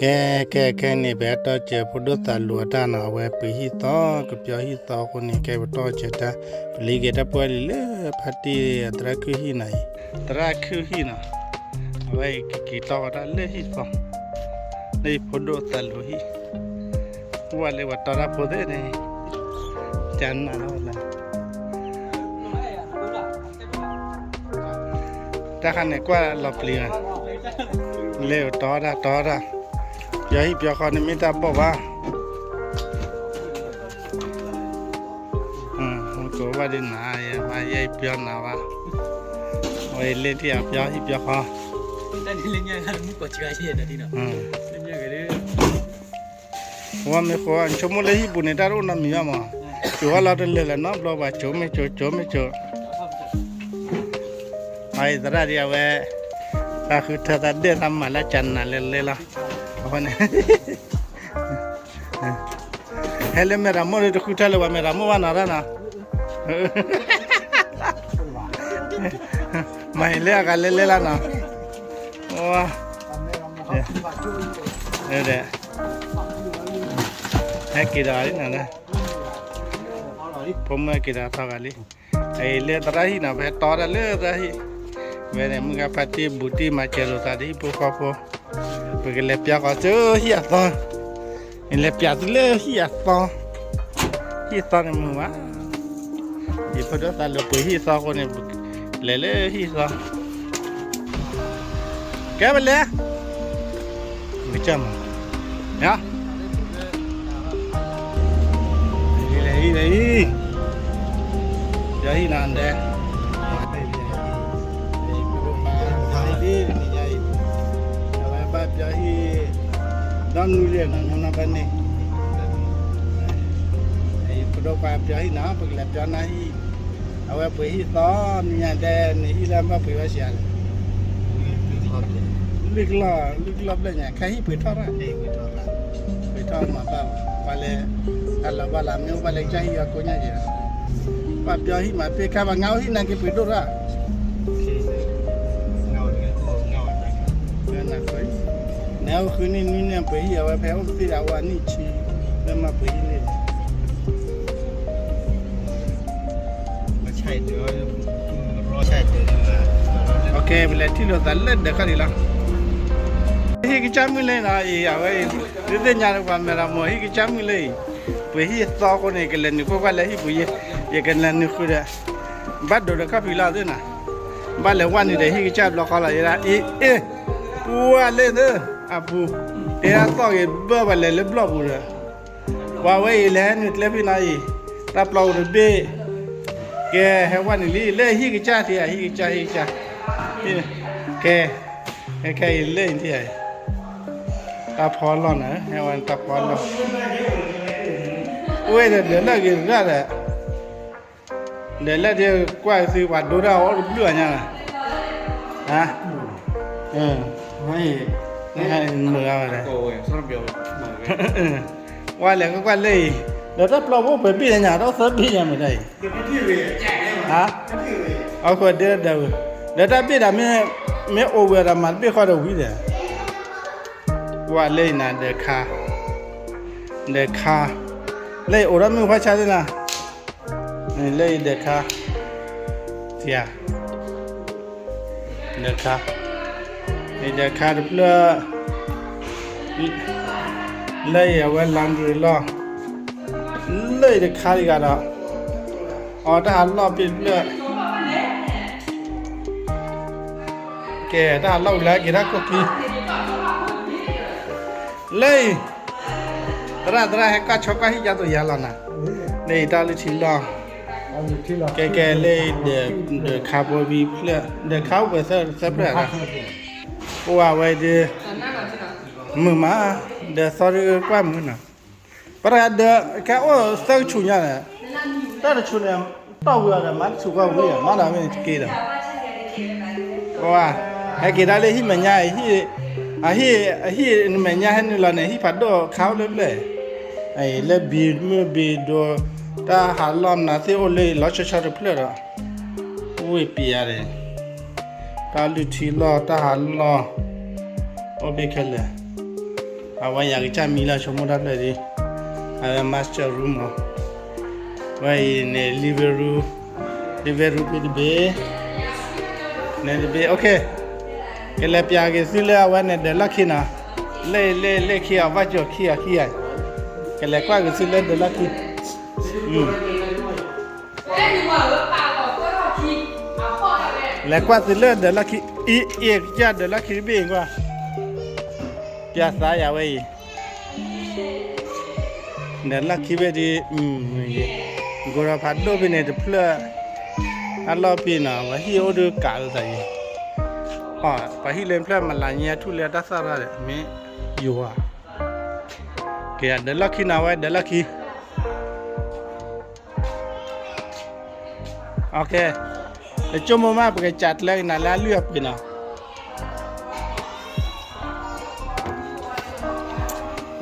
ကဲ ကဲ ခဲအံၤန့ၣ် ပဟဲတီစၢၤဖိဒိၣ်သးလိၤအတၢ်နီၤ, အဝဲပှ့ၤဟံၣ်သီ ကပၠီဟံၣ်သီအဃိန့ၣ် ကဲပတီစၢၤတၢ်, ပလံၤက့ၤတၢ်ပှဲၤလံလၢဖါတံၢ်အသရၣ်ခုၣ်ဟံၣ်နီၤအံၤ, သရၣ်ခုၣ်ဟံၣ်နီၤ, အဝဲအံၤကက့ၤတီဝဲဒၣ်လၢဟံၣ်သီ, လၢဖိဒိၣ်သးလိၤဟံၣ်, ပှၤလၢပှၤတီတၢ်ဖိသ့ၣ်န့ၣ်, ကနၣ်လီၤလၢ တၢ်ခါန့ၣ်ကွၢ်လီၤပျံၤ, လဲၤတီတၢ်တီတၢ်, ပၠီဟံၣ်ပၠီဃီန့ၣ်မ့ၢ်တၢ်ဘီၣ်ဘၣ်, ကိးဘၣ်ဒ်နၤ, ယဲယပၠီနၤဘၣ်, အဝဲလဲၤထံၣ်အပၠီဟံၣ်ပၠီဃီ ဝဲမ့ၢ်ဃိ နဆိကမိၣ်လၢဟံၣ်ပူၤန့ၣ် တၢ်တအိၣ်နီတမံၤဘၣ်မး, ကိးဝဲလီၤတလၢာ်လၢနီတဘျီဘၣ်, ကိးမ့ၢ်ကိး ကိးမ့ၢ်ကိး, အသရၣ်ဒ်အဝဲ, တၢ်ဃုထၢသးဒဲၣ်သးမၤလၢကနၤလဲၤလဲၤလီၤ, အဃိန့ၣ် ဟဲလၢမဲာ်တၢ်မိၣ်ဒီးတဃုထၢလၢၤပှၤမဲာ်တၢ်မိၣ်ဘၣ်နီၤတၢ်နီၤ, မၤအံၤလၢအဂၤလဲၤလဲၤလီၤနီၤ, ဟဲက့ၤဒီးလံနီၤ, ဖိမုၣ်ဟဲက့ၤဒီးထီၣ်ဂၤလံ, အအံၤလၢသရၣ်ဟံၣ်နီၤ, ပဟဲတီတၢ်လၢသရၣ်ဟံၣ်, ဝဲန့ၣ်မုၢ်ဂၤဖါတံၢ်ဘူးတံၢ်မၤစၢၤလိာ်သးဒီးဟံၣ်ဖိဃီဖိ, ပကလဲၤပၠီဃီဆူဟံၣ်အသီ, နလဲၤပၠီသုလၢဟံၣ်အသီ, ဟံၣ်သီန့ၣ်မုာ်ဘၣ်, ယဖိဒိၣ်သးလိၤပှ့ၤဟံၣ်သီအဃိန့ၣ်, လဲၤလၢဟံၣ်သီ, ကဲပလဲၤ ကစၢ်မး, လဲၤဟံၣ်လဲၤဟံၣ်, ပၠီဟံၣ်နၤဒဲး, အဝဲဘၣ်ပၠီဟံၣ်, ဒီနူလံနီၤ နီၢ်နီၢ်ဖဲန့ၣ်, ပဒိၣ်ပှၤပၠီဟံၣ်နၤ ပကလဲၤပၠီနၤဟံၣ်, အဝဲပှ့ၤဟံၣ်သီ, နံၤညါဒဲးနဟံၣ်လၢဘၣ်ပှ့ၤဘၣ်စှၤလဲၣ်, လွံၢ်ကလီၢ်, လွံၢ်ကလီၢ်ဘျဲၣ်ညါ ခဲဟံၣ်ပှ့ၤထီၣ်ရၣ်, ပှ့ၤထီၣ်မၤဘၣ်, ပှၤလဲၤ, တၢ်လီၤဘၣ်လၢမ့ၢ်အိၣ်ဘၣ်လၢ ကစၢ်ဟံၣ်အကိးညါက့ၤ, ပှၤပၠီဟံၣ်မၤပ့ၢ်ခါ ပှၤငါအိၣ်ဟံၣ်နၤက့ၤပှ့ၤဒိၣ်ရၣ် နဃုနံၣ်နွံနံၣ်ပှ့ၤဟံၣ် အဝဲဖဲအိၣ်သ့ၣ်ဒၣ်ဝဲနံၣ်ဆံ, လၢမၤပှ့ၤဟံၣ်န့ၣ်, ပလဲၤထံၣ်လိာ်သးလၢဒၢးခီၣ်ဒံးလီၤ, ဟံၣ်ကစၢ်မုၢ်လၢနီၤအံၤ အဝဲအံၤ, ဒုးသ့ၣ်ညါလၢပှၤမဲာ်ရမိၢ် ဟံၣ်ကစၢ်မုၢ်လၢအံၤ, ပှ့ၤဟံၣ်သီအဃိန့ၣ် ကလဲၤနုာ်ခိၣ်ကွၢ်လၢဟံၣ်ပူၤယဲ, ယကလဲၤနုာ်ဃုာ်ဒီး, ဘၣ်ဒိးဒီးခီၣ်ဖံးလီၤသ့ၣ်နီၤ, ဘၣ်လဲၤဝဲနုာ်ဒီးဟံၣ်ကစၢ်ဘျီဃီလီၤ ယဲဒၣ်အ့ၣ်အ့ၣ်, ပှၤလၢသ့ၣ်, အပူၤ, တဲဒၣ်သီၣ်ဂ့ၤဘၢပှၤလဲၤလၢဘျီၣ်ပူၤဒီး, ပှၤဝဲအံၤလဲၤဟဲနုာ်ကျဲဖံးနီၤအံၤ, တၢ်ပျီပူၤတဘ့ၣ်, ကဲဟဲဝဲနုာ်လံ လၢဟံၣ်ကစၢ်ထံဧါ ဟံၣ်ကစၢ်ဟံၣ်ကစၢ်, ကဲ, ခဲအံၤလၢအံၤထံဧါ, တၢ်ဖီလီၢ်န့ၣ် ဟဲဝဲတၢ်ဖီလီၢ်, အိၣ်ဒီးဒၢးလၢအဂ့ၤတဂၤဒီး ဒီးလၢဒ်ကွၢ်သုပှၤဒိတၢ်အီၣ်တဘျုးအညါ, ဟါ, မုာ်ဂၤဝဲဒၣ်, ဝဲလဲၤကွၢ်လၢအံၤ, ဒီးတၢ်ပျီဖိပှဲၤဘ့ၣ်ညါ တၢ်အိၣ်သၢဘ့ၣ်ညါမ့ၢ်တၢ်အံၤ, ဟါ, အဃိဒၢဒၢး, ဒီးတၢ်ဘ့ၣ်ဒၣ်မ့ၢ်, မ့ၢ်အိၣ်ဝဲဒီးမၤတဘ့ၣ်ဃီဒီးဝံၤဒီး ကွၢ်လၢအံၤနၤ ဒၢးခါ, ဒၢးခါ, လၢအံၤအိၣ်ဒီးမုၢ်ဖါဆါသ့ၣ်နၤ, လၢအံၤဒၢးခါ, ဒၢးခါ, အံၤဒၢးခါတဖျၢၣ်, လၢအံၤအဝဲ laundry လီၢ်, လၢအံၤတခါတဂၤဒီး, အီတၢ်ဟးလီၢ်ဘ့ၣ်တဖျၢၣ် ကဲ တၢ်ဟးလီၢ်ဝံၤလၢက့ၤတၢ်ကိၢ်ခံ, လၢအံၤ, သရၣ်သရၣ်ဟဲကွၢ်ဆီကွၢ်ဟံၣ်ယါသိးယါလီၤနၤ, လၢအံၤတၢ်လုၢ်ထံလီၢ်, ကဲကဲလၢအံၤ, ဒၢးခါဖိဝံၤဖျၢၣ် ဒၢးခါအိၣ်ပှဲၤသၢဖျၢၣ်ဧါ, အိၣ်ဝဲဒၣ်, မုာ်မး, ဒၢးသီတကွၢ်မုာ်နီၤ ပှၤတဂၤဒၢး ကဲအိၣ်သၢကဆူၣ်ညါန့ၣ်, တၢ်တဆူၣ်န့ၣ်, တီၢ်ဝံၤအီၤဒီး မၤတဆူၣ်ကွၢ်ဝံၤ မၤဒီးမ့ၢ်တက့ၢ်ဒီး, ပှၤ, ဟဲက့ၤဒၣ်လၢဟံၣ်မဲာ်ညါအံၤ, အဟံၣ်, အဟံၣ်မဲာ်ညါဟဲနုာ်လီၤန့ၣ် ဟံၣ်ဖးဒိၣ်ခါအိၣ်လၢပျဲၢ်, လၢဘံမုၢ်ဘံဒိး, တၢ်ဟးလီၢ်မနုၤသ့ၣ်အိၣ်လၢလီၤဆီဆီတဖျၢၣ်ဒီး, ဝ့ၢ်ပျံၤယါန့ၣ်, တၢ်လုၢ်ထံလီၢ် တၢ်ဟးလီၢ်, အိၣ်ဘ့ၣ်ခဲလၢာ်, အဝဲယၤကစၢ်မံလီၤ ဆိကမိၣ်တၢ်ဖျၢၣ်ဒ်, အဝဲ master room မး, ဝဲအံၤန့ၣ် living room, living room ဖဲတဘ့ၣ်, န့ၣ်တဘ့ၣ်, okay, ကလဲၤပျးက့ၤသုလၢအဝဲန့ၣ် ဒီးလီၢ်ခံနီၤ, လၢလၢလၢခံအီၤ ဘၣ်ကၠီၤခံအီၤခံဂၤ, ကလဲၤကွၢ်က့ၤသုလၢဒီးလီၢ်ခံ လဲၤကွၢ်သုလၢဒီးလီၢ်ခံ, အံၤ အံၤကစၢ်ဒီးလီၢ်ခံတဘ့ၣ်အံၤကွၢ်, ပျးသးယၤဝဲအံၤ, ဒီးလီၢ်ခံဘ့ၣ်ဒ်, ကိးထီၣ်ဖးဒိၣ်ဖဲန့ၣ်တဖျၢၣ်, အလီၢ်ဖဲနီၤ ပှၤဟံၣ်အိၣ်ဒုးကးလိာ်သးအံၤ, ပှၤဟံၣ်လၢဖျၢၣ်မလၤညါထူၣ်လၢတၢ်သၣ်ရၣ်ဒီး မ့ၢ်ယိၤဧါ, ကဲဒီးလီၢ်ခံနီၤ ဝဲဒီးလီၢ်ခံ ကဲ, တကၠိမိၢ်မး ပကစးကျၢကနၤလၢအလုၢ်အပှ့ၤနီၤ,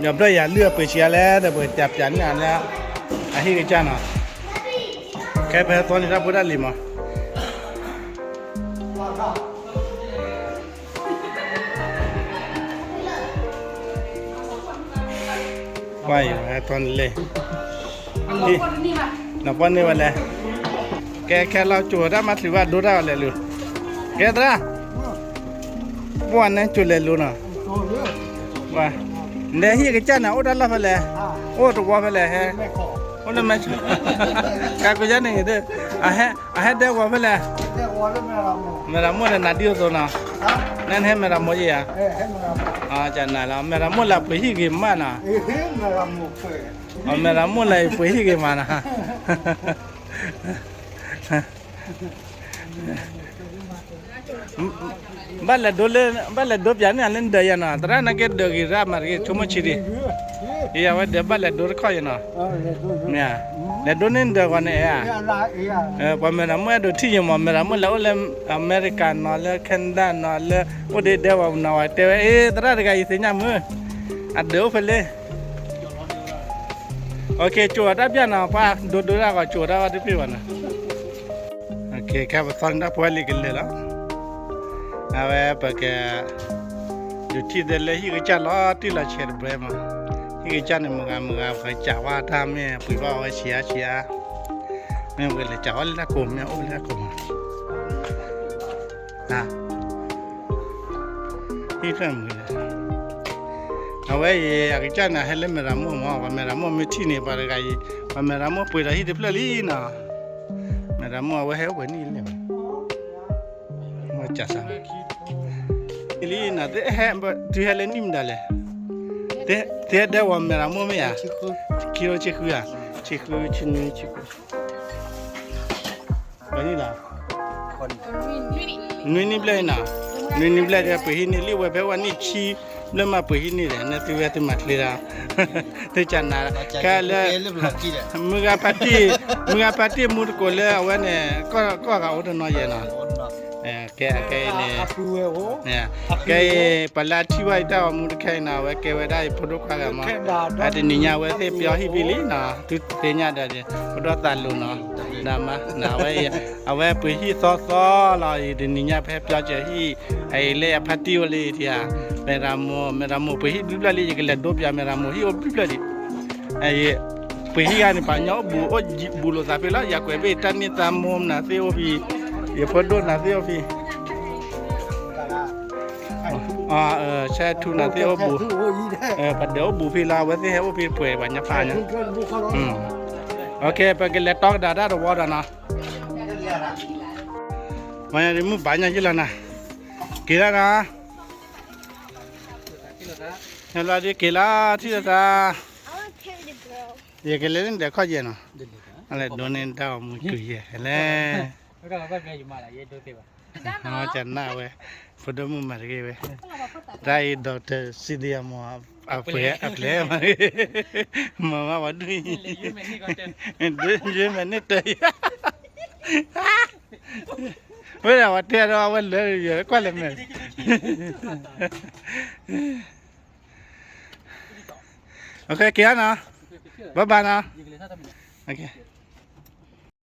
ဒီးဖျၢၣ်ယၤလုၢ်အပှ့ၤဆံးအါလဲၣ် ဒီးပကစးပျးန့ၢ်အီၤလၢ အဟံၣ်ကစၢ်နီၤ, ကဲပဟဲသီန့ၢ်တၢ်ဖိတၢ်လံၤမး ကွၢ်အံၤ ဟဲထီၣ်န့ၣ်လဲၣ်, နကွၢ်န့ၢ်ဝဲလဲၣ်, ကဲခဲလီၤကၠိၤတၢ်မၤချုးဘၣ်ဒိတၢ်အီၤလဲၤလိၤ, ကဲသရၣ်, ပှၤန့ၣ်ကၠိၤလဲၤလိၤနီၤ, နဟံၣ်ကစၢ်န့ၣ် အိၣ်တၢ်လီၢ်ဖဲလဲၣ်, အိၣ်တဝီဖဲလဲၣ်ဟဲ, အိၣ်လၢမဲၢ်ဆိ, ကဲကိးယါန့ၣ်, အဟဲဒဲဝီၤဖဲလဲၣ်, မဲၢ်ရမိၢ်န့ၣ်နၤဒ်သိးနီၤ, နဟဲမဲၢ်ရမိၢ်ယဲၢ်ဧါ, မဲၢ်ရမိၢ်လၢပှ့ၤဟံၣ်ဂ့ၤမးနီၤ, မဲၢ်ရမိၢ်လၢပှ့ၤဟံၣ်ဂ့ၤမးနီၤ ဘၣ်လဲၤဒိလၢ, ဘၣ်လဲၤဒိပျးန့ၢ်လၢနဒၢးယၤနီၤ, သရၣ်နာ်က့ဒၢးဂ့ၤရၣ်မၤတဂ့ၤ ဆိကမိၣ်ဆံးဒံး, ယဝဲဒၢးဘၣ်လဲၤဒိတခီယနီၤ, လဲၤဒိန့ၢ်နဒၢးဂီၤန့ၣ်ဧါ, ပှၤမဲၢ်ရမိၢ်အဲၣ်ဒိးထံၣ်ယမး, မဲၢ်ရမိၢ်လဲၤအိၣ်လၢ အမဲရကၤနီၤ, လၢ Canada နီၤ, လၢအိၣ်ဒံးဒဲဝီၤနီၤ, ဝဲတဲဝဲ အ့ သရၣ်တဂၤအံၤသ့ၣ်ညါမုၢ်, အဒၢးအိၣ်ဖဲလဲၣ် ကၠိၤအတၢ်ပျၢ်နီၤ, ပှၤဒိဒိတၢ်ဂီၤ ကၠိၤတၢ်ဝဲတပ့ၢ်ဘၣ်နီၤ, ခဲပသီန့ၣ်တၢ်ဖိလံၤကလဲၤလီၤ, အဝဲပက ဒုးထံၣ်သ့လၢဟံၣ်ကစၢ်လီၤတံၢ်လီၤဆဲးတဘျဲမး, ဟံၣ်ကစၢ်န့ၣ် မုၢ်ဂၤမုၢ်ဂၤ ပကစးဝဲတၢ်မ့ၢ်ပှ့ၤဘၣ်ဝဲဆံးအါဆံးအါ, မ့ၢ်ပကလဲၤစးဝဲလၢတၢ်ကိး မ့ၢ်အိၣ်လၢတၢ်ကိးမး ဟံၣ်ဖျၢၣ်မုၢ်, အဝဲအံၤ အကစၢ်န့ၣ် ဟဲလၢမဲၢ်ရမိၢ်မး, ပှၤမဲၢ်ရမိၢ်မ့ၢ်ထံၣ်န့ၣ် ပှၤတဂၤအံၤ, ပှၤမဲၢ်ရမိၢ်ပှ့ၤဒီးဟံၣ်တဖျၢၣ်လံနီၤ, မဲၢ်ရမိၢ်အဝဲဟဲအိၣ်ပှဲၤနံၣ်လဲၣ်, လံနီၤ, သုဟဲလၢနံၣ်မတၤလဲၣ်, သုဟဲဒဲဝီၤမဲၢ်ရမိၢ်မ့ၢ်ဧါ, ခံဆံဃုဧါ, ဆံဃု ဆံနွံ ဆံဃု ပှဲၤနံၣ်လီၤ, နွံနံၣ်ဘျဲၣ်နီၤ, နွံနံၣ်ဘျဲၣ်ဒီးပှ့ၤဟံၣ်န့ၢ်လံ, ဝဲဖဲဝဲနံၣ်ဆံဘျဲၣ်မးပှ့ၤဟံၣ်န့ၢ်ဒီး နသုဝဲသုမၤချ့ဒၣ်, သုကနၤ, ခဲလၢ မုၢ်ဂၤဖါတံၢ်, မုၢ်ဂၤဖါတံၢ်မူတကိးလၢအဝဲန့ၣ် ကီၢ်ဂၤအိၣ်တနီၤယဲၢ်နီၤ, ကဲအံၤန့ၣ်, ကဲအံၤ ပှၤလၢအထံၣ်ဘၣ်ယတၢ်ဂီၤမူတခါအံၤနီၤ, အဝဲကဲဝဲဒၣ်ယဖိဒိၣ်ခွါဂၤမး, အတနံၤညါဝဲသ့ၣ်ပျီဟံၣ်ဖဲလံနီၤ, သုသ့ၣ်ညါဒီး ပဒီသးလိၤနီၤ, ဒ်မး အဝဲ အဝဲပှ့ၤဟံၣ်သီသီလီၤအံၤ တနံၤညါပဟဲပျီစၢၤဟံၣ်, အအံၤလၢယဖါတံၢ်အိၣ်လံထံဧါ, မဲၢ်ရမိၢ် မဲၢ်ရမိၢ်ပှ့ၤဟံၣ်ဘျုးဘျၣ်လံ, ယကလဲၤဒိပျးမဲၢ်ရမိၢ်ဟံၣ်အိၣ်ဘျုးဘျၣ်လံ, ပှ့ၤဟံၣ်ဂၤန့ၣ် ပှၤကညီအိၣ်ဘူးလိာ်သးဖဲလီၤ, ယကွဲးဘ့ၣ်တၢ်န့ၢ်သးမိၢ်နၤသ့ၣ်အိၣ်ဖဲ, ယဖိဒိၣ်နၤသ့ၣ်အိၣ်ဖဲ ဆဲထူနၤသ့ၣ်အိၣ်ဘူး, ပှၤဒဲးအိၣ်ဘူးဖဲလီၤ, အဝဲသ့ၣ်ဟဲအိၣ်ဖဲပှဲၤပှၤညီဖးညါ, ပကလဲၤတီကဒါတၢ်တဝီဒီးနီၤ, မ့ၢ်မုၢ်ဘၣ်ညါယ့ၢ်လီၤနၤ, က့ၤလီၤနီၤ, ဟဲလီၤဒ်က့ၤလီၤ ထံၣ်လိာ်သး, ယကလဲၤလၢနဒဲးခီၣ်ယဲၢ်နီၤ, လဲၤဒိးန့ၢ်တၢ်ဂီၤမူတုၤယဲၢ်လဲၣ် ကနၣ်ဝဲ, ဖိဒိၣ်မုၣ်မၤတဂ့ၤဝဲ, တၢ်အံၤ doctor Cynthia မး, အပှဲၤအပျဲၢ်မၤတဂ့ၤ, မၤမးပှၤဒ်အံၤ, ဒ်ယမဲာ်န့ၣ်တၢ်အံၤ, ဝဲဒၣ်ပှၤတဲဒီးအဝဲလၢယကွၢ်လၢမဲာ် က့ၤနီၤ, bye bye နီၤ,